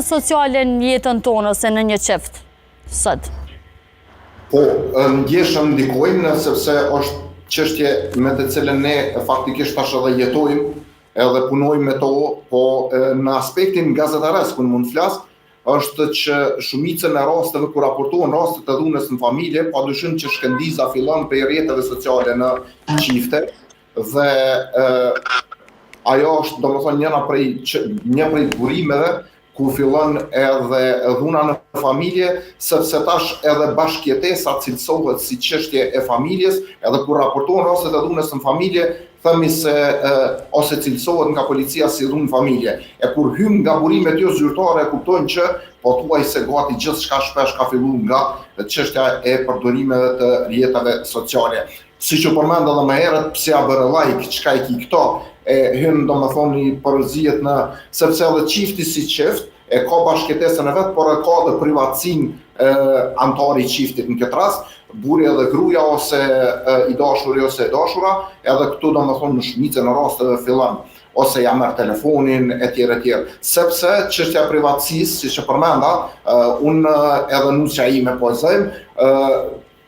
Sociale në jetën tonë ose në një çift sot? Po, ndjeshëm ndikojnë sepse është çështje me të cilën ne faktikisht tash edhe jetojmë, edhe punojmë me to, po në aspektin gazetaresk unë mund të flas, është që shumicën e rasteve kur raportohen rastet e dhunës në familje, padyshim që shkëndiza fillon prej rrjeteve sociale në çifte dhe e, ajo është domethënë njëna prej një prej burimeve ku fillon edhe dhuna në familje, sepse tash edhe bashkëjetesa cilësohet si çështje e familjes, edhe kur raportohen rastet e dhunës në familje, themi se e, ose cilësohet nga policia si dhunë në familje. E kur hym nga burimet jo zyrtare e kuptojmë që pothuajse gati gjithçka shpesh ka filluar nga çështja e përdorimeve të rrjeteve sociale. Siç u përmend edhe më herët, pse ja bëre like, çka i ki këto, e hyn domethënë i përzihet në, sepse edhe çifti si çift, e ka bashkëjetesën e vet, por e ka edhe privatësinë e anëtari i çiftit në këtë rast, burri edhe gruaja ose e, i dashuri ose e dashura, edhe këtu domethënë në shumicën e rasteve fillon ose ja merr telefonin etj etj. Sepse çështja e privatësisë, siç e përmenda, unë edhe nusja ime po e zëjmë,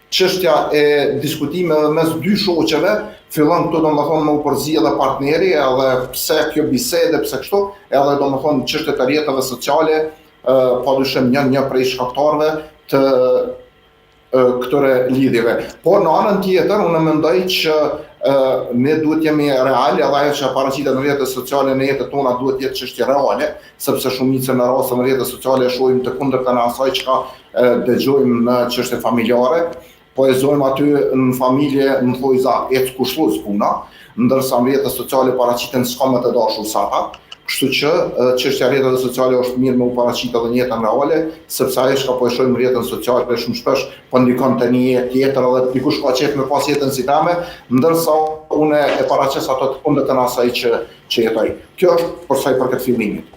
Çështja e diskutimeve mes dy shoqeve fillon këtu domethënë me u përzi edhe partneri edhe pse kjo bisedë, pse kështu, edhe domethënë çështjet e rrjeteve sociale padyshim janë një prej shkaktarëve të këtyre lidhjeve. Por në anën tjetër, unë mendoj që ne duhet jemi real, edhe ajo që paraqitet në rrjetet sociale në jetët tona duhet jetë çështje reale, sepse shumicën e rasteve në rrjetet sociale e shohim të kundërtën e asaj çka dëgjojmë në çështje familjare, po e zojmë aty në familje në thojza ec kushlluz puna, ndërsa në rrjetet sociale paraqiten s'ka më të dashur sa ata, kështu që çështja e rrjeteve sociale është mirë me u paraqit edhe në jetën reale, sepse ajo çka po e shohim në rrjetet sociale shumë shpesh po ndikon te një jetë tjetër edhe dikush ka qejf me pas jetën si teme, ndërsa unë e paraqes ato të kundërtën asaj që që jetoj. Kjo është për sa i përket fillimit.